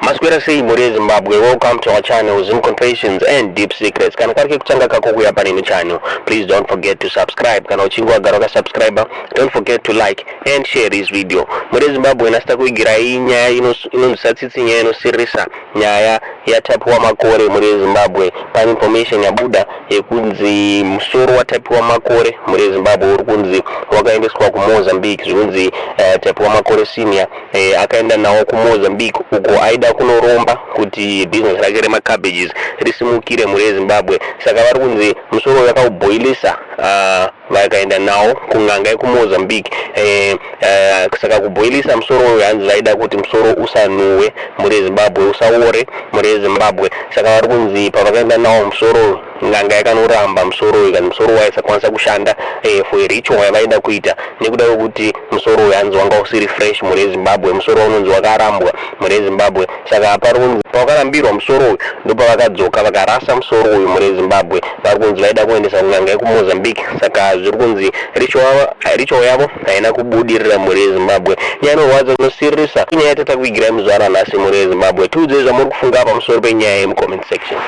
Maswera sei mhuri yeZimbabwe, welcome to our channel, Zim Confessions and Deep Secrets. Kana kari kekutanga kako kuuya pane channel, please don't forget to subscribe. Kana uchinge wagara wakasubscribe, don't forget to like and share this video. Mhuri yeZimbabwe, nhasi takuigirai nyaya inonzwisa tsitsi, nyaya inosiririsa, nyaya yaTapiwa Makore. Mhuri yeZimbabwe, pane information yabuda yekunzi musoro waTapiwa Makore, mhuri yeZimbabwe, uri kunzi wakaendeswa kuMozambique. Zvinonzi Tapiwa Makore Senior akaenda nawo kuMozambique uko aida kunoromba kuti business rake remacabbages risimukire, mhuri yeZimbabwe. Saka vari kunzi musoro uyu akaubhoilisa, vakaenda nawo kun'anga yekuMozambique. Saka kubhoilisa musoro uyu, hanzi vaida kuti musoro usanhuhwe, mhuri yeZimbabwe, usaore, mhuri yeZimbabwe. Saka vari kunzi pavakaenda nawo musoro uyu, n'anga yakanoramba musoro uyu, kana musoro waisakwanisa kushanda for ritual yavaida kuita, nekuda kwekuti musoro uyu hanzi wanga usiri fresh, mhuri yeZimbabwe. Musoro unonzi wakarambwa, mhuri yeZimbabwe. Saka pari kunzi pawakarambirwa musoro uyu, ndopavakadzoka vakarasa musoro uyu, mhuri yeZimbabwe. Vari kunzi vaida kuendesa kun'anga yekuMozambique, saka zviri kunzi ritual yavo haina kubudirira, mhuri yeZimbabwe. Nyaya inorwadza, inosiririsa, inyaya yatatakuigirai muzuva ranhasi, mhuri yeZimbabwe. Tiudzei zvamuri kufunga pamusoro penyaya yemucomment section.